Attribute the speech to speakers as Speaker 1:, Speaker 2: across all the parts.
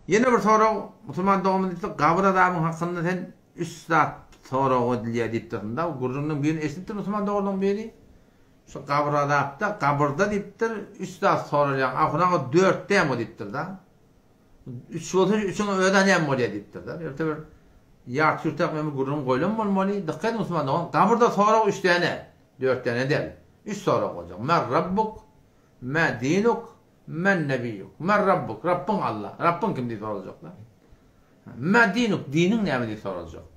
Speaker 1: Ýene bir sorag, musulman doganymyz diýipdir, gabyr azabyň hakynda sen üç zat sorag edilýär diýipdirsiň-da, gürrüňiň birini eşidipdir musulman doganlaryň biri. Şu gabyr azapda, gabyrda diýipdir, üç zat soralýar. Ahun aga dört dämi o diýipdir-da. Üç bolsa üçüň özi näme bolýar diýipdir-de. Erte bir ýarty ýurtak men bu gürrüň goýlan bolmaly. Dykgat ediň musulman dogan, gabyrda sorag üç däne, dört däne däl. Üç sorag boljak. Men Rabbuk, mä dinuk, Men nebiýuk? Men Rabbuk? Rabbyň Alla. Rabbyň kim diýip sorajaklar. Mä dinuk? Diniň näme diýip soraljak.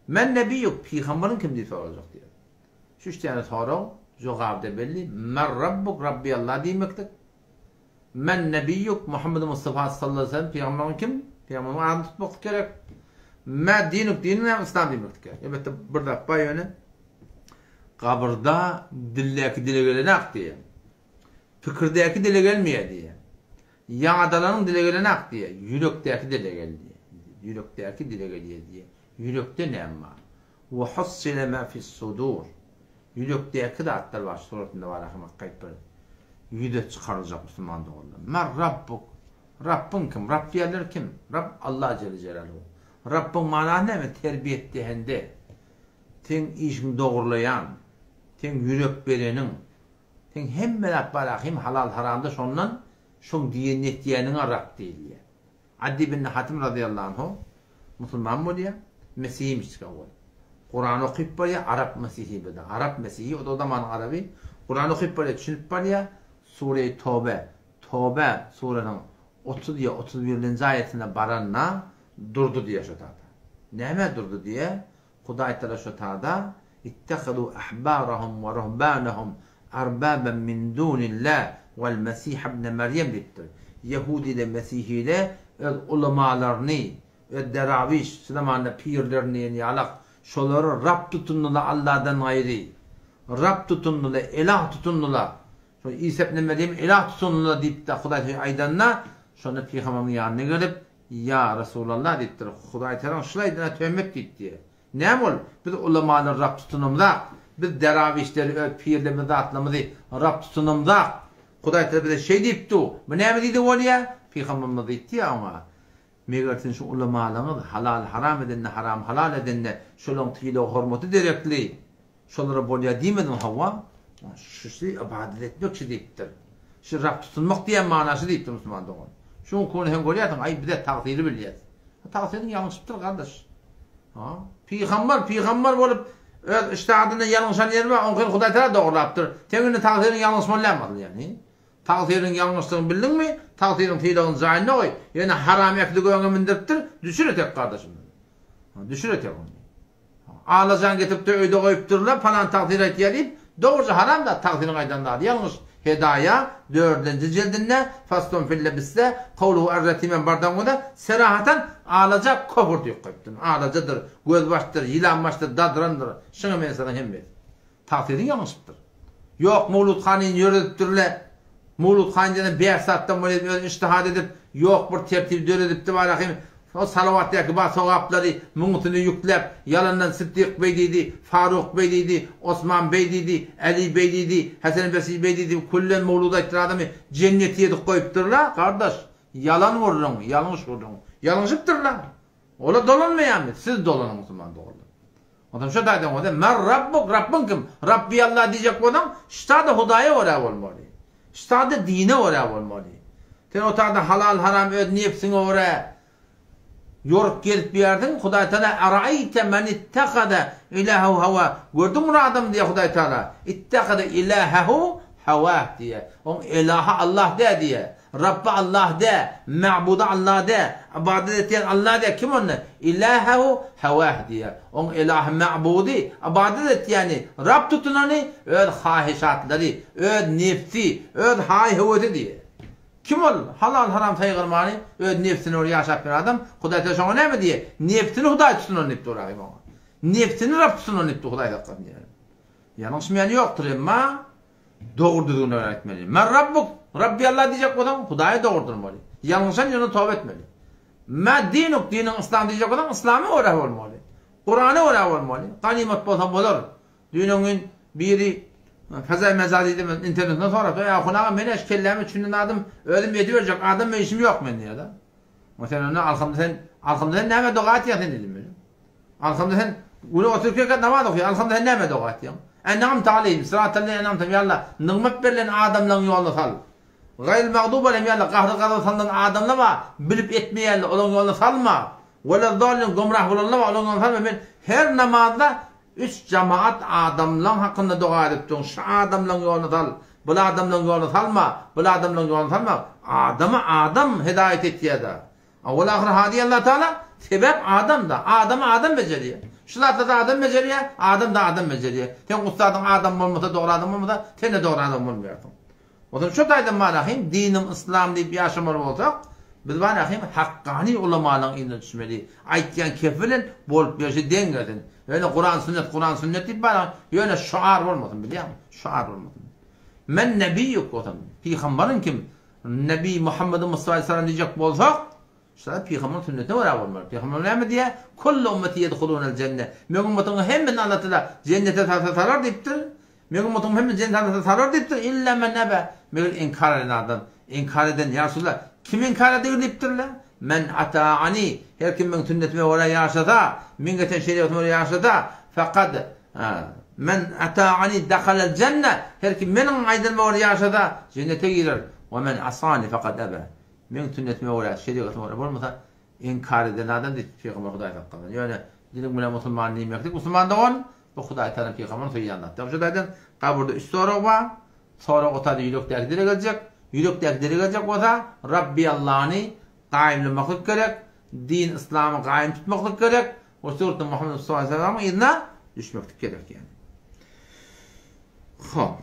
Speaker 1: Men nebiýuk? Pygambaryň kim diýip soraljak diýýär. Şu üç täne sorag jogaby-da belli. Men Rabbuk? Rabby Alla diýmeklik. Men nebiýuk? Muhammed Mustafa sallallahu aleyhi ve sellem pygambaryň kim? Pygambaryň adyny tutmaklyk gerek. Mä dinuk? Diniň näme? Yslam diýmeklik gerek. Elbetde bir zat bar ýöne gabyrda dildäki dile gelenak diýýär. Pikirdäki dile gelmeýär diýýär. Ýadalanyň dile gelenak diýýär. Ýürekdäki dile geldi. Ýürekdäki dile gelýär diýýär. Ýürekde näme bar? Wa hussile ma fis-sudur. Ýürekdäki zatlar bar suratynda bar ahmak gaýyp bir ýüze çykaryljak musulman doganlar. Men Rabbuk. Rabbyň kim? Rabb diýenler kim? Rabb Allah jelle jelaluhu. Rabbyň manasy näme? Terbiýe etdehende. Seň işiňi dogurlaýan. Seň ýürek bereniň. Seň hemme zat bar ahim halal haramda şondan şoň diýen etýäniňe Rab diýilýär. Addi ibn Hatim razyýallahu anhu musulman bolýar, mesihimişdik owal. Kurany okyp barýar, arap mesihi bu-da. Arap mesihi, o-da o zamanyň araby. Kurany okyp barýar, düşünip barýar. Sure-i Tobe, Tobe suresiniň 30 ýa 31-nji aýatyna baranda durdy diýýär şo tada. Nämä durdy diýýär? Hudaý Tagala şo tada, Ittehazû ahbarahum we ruhbanahum arbaban min dunillah wal Mesihe ibne Merýem diýipdir. Ýehudiler, mesihiler öz ulamalaryny, öz derawiş, şu zamanda pirlerini diýen ýalak, şolary Rab tutundylar Alladan gaýry. Rab tutundylar, elah tutundylar. Şo Isa ibne Merýemi elah tutundylar diýip-de Hudaý şeý aýdanda, şonda pygamberimiziň ýanyna gelip, Ýa, Resulallah diýipdir, Hudaý Tagalaň şul aýdana töhmet diýip diýýär. Näme ol? Biz ulamalary Rab tutunamzak. Biz derawişleri, öz pirlerimizi, zatlarymyzy Rab tutunamzak. Hudaý Tagala bize şeý diýipdi. Bu näme diýdi bolýar? Pygamberimiz diýipdi ýa oňa, Meger siziň şu ulamalaryňyz halaly haram edende, haramy halal edende, şolaryň sylag-hormaty derekli, Şolara bolýar diýmediň hawa, şusi ybadat etmek şi diýipdir. Şi Rab tutunmak diýen mana şi diýipdir musulman dogan. Şu günki sen görýärsiň, aý bize tagsyry bilýäs. Tagsyryň ýalňyşypdyr gardaş. Ha? Pygamber, pygamber bolup öz iştihadynda ýalňyşan ýeri bar, oňky Hudaý Tagala dogrulapdyr. Sen indi tagsyryň ýalňyş bolýarmy asyl ýagny? Tagsyryň ýalňyşdygyny bildiňmi? Tagsyryň sylagyny jaýynda goý. Ýöne haram ekdi göňe mindiripdir, düşür etek gardaşym. Düşür etek ony. Alajan getiripdir öýde goýupdyrlar palan tagsyr aýtýar diýip, dogruja haram zat tagsyryň aýdan zady ýalňyş. Hedaýa dördünji jildinde Faslun fil lebisde kowluhu erretimem bardan göze serahatan alaja kofr diýip goýupdyr. Alajadyr, gözbaşdyr, ýylanbaşdyr, dadrandyr, şuňa meňzeşleriň hemmesi. Tagsyryň ýalňyşypdyr. Ýok, Mowlut hanyny ýöredipdirle. Mowlut han diýen bäş zatdan bolýar, öz ijtihad edip, ýok bir tertibi döredipdi barahym. O salawatdaky bar sogaplary muňusyny ýükläp, ýalandan Siddik beý diýdi, Faruk beý diýdi, Osman beý diýdi, Äli beý diýdi, Hesen Besri beý diýdi, küllen mowlud aýtdyran adamy jenneti edip goýupdyrla, gardaş. Ýalan gürrüň, ýalňyş gürrüň. Ýalňyşypdyrla. Olar dolanmaýarmy? Siz dolanyň musulman doganlar. Onsoň şo taýdan bolsa, Men Rabbuk, Rabbyň kim? Rabby Allah diýjek bolsaň, ştada Hudaýa görä bolmaly. Ştada dine görä bolmaly. Sen o taýda halal-haram öz nebsiňe görä ýorup gezip ýörsiň, Hudaý Taala Araýte men ittehada ilahehu hawa. Gördüňmi bir adamy diýýär Hudaý Taala. Ittehada ilahehu hawah diýýär. Oň elahy Allah däl diýýär. Rabby Allah dä, Ma'budy Allah dä, ybadat etýän Allah dä, kim onda? Ilahehu hewah diýýär. Oň elahy ma'budy, ybadat etýäni, Rab tutunany öz hahyşatlary, öz nebsi, öz haý-höwesi diýýär. Kim ol? Halal-haram saýgarmany öz nebsine görä ýaşap ýören adam, Hudaý Tagala şoňa näme diýýär? Nebsini Hudaý tutunan diýip dur ahym oňa. Nebsini Rab tutunan diýip dur Hudaý saklasyn diýýär. Ýalňyşmaýan ýokdur emma Dogry düzgünleri aýtmaly. Men Rabbuk, Rabbi Allah diýjek bolsaň, Hudaýa dogry durmaly. Ýalňyşan ýerinde toba etmeli. Mä dinuk, diniň yslam diýjek bolsaň, yslama görä bolmaly. Kurana görä bolmaly. Ganymat bolsa bolar. Düýn-öňňin biri Fezai Meza diýdi, internetinden sorapdy. Ey ahun aga, men eş kelläme üçünden adam, özüm ediberjek adam men işim ýok men diýýär-de. O sen onda alhamda sen alhamda sen näme doga etýäň sen diýdim men. Alhamda sen güne 32 rekat namaz okaýaň. Alhamda sen näme doga etýäň? En'amte aleýhim, syratal-lezine en'amte, ýa Allah, nygmat berlen adamlaryň ýoluna sal. Gaýril magdubi aleýhim, ýa Allah, gahry-gazaba salnan adamlar bar, bilip etmeýänler, olaryň ýoluna salma. Weled-dallin, gümrah bolanlar bar, olaryň ýoluna salma. Men her namazda üç jamaat adamlaň hakynda doga edip durun. Şu adamlaryň ýoluna sal, bul adamlaryň ýoluna salma, bul adamlaryň ýoluna salma. Adamy adam hidaýat etýär-de. Owal-ahyr Hadi Allah Taala, sebäp adam-da. Adamy adam bejerýär. Şu zatlarda adam bejerýär, adam-da adam bejerýär. Seň ussadyň adam bolmasa, dogry adam bolmasa, sen-de dogry adam bolmaýarsyň. Onsoň şu taýdan barahym dinim yslam diýip ýaşamaly bolsak, biz barahym hakkany ulamalaryň yzyna düşmeli. Aýtýan kefi bilen bolup berşi deň gelsin. Ýöne Kuran sünnet, Kuran sünnet diýip barahym, ýöne şuar bolmasyn bilýäňmi? Şuar bolmasyn. Men nebiýuk bolsam, pygambaryň kim? Nebi Muhammedi Mustafa aleyhisselam diýjek bolsak, şular pygamberyň sünnetine görä bolmaly. Pygamber näme diýýär? Kullu ummeti yedhulunel jenne. Meň ummatymyň hemmesini Allah Taala jennete salar diýipdir. Meň ummatymyň hemmesini jennete Allah salar diýipdir. Illa men ebe. Meger inkar eden adam. Inkar eden ýa Resulallah. Kim inkar edigir diýipdirler? Men ataani. Her kim meň sünnetime görä ýaşasa, meň getiren şerigatyma görä ýaşasa, fekad Men ata'ani dahalal jenne, her kim meniň aýdanyma görä ýaşasa, jennete girer. We men asani fekad ebe. Meň sünnetime görä, şerigatyma görä bolmasa, inkar eden adam diýip pygamber Hudaý saklasyn. Ýöne diliň bilen musulman diýmeklik musulman dogan, bu Hudaý taala pygamberini söýýän zat. Şu taýdan gabyrda üç sorag bar. Sorag otada ýürekdäki dile geljek. Ýürekdäki dile geljek bolsa, Rabbi Allany gaýymlamaklyk gerek, din yslamy gaýym tutmaklyk gerek, we surata Muhammed sallallahu aleyhi ve sellem'iň yzyna düşmeklik gerek ýani. Hop.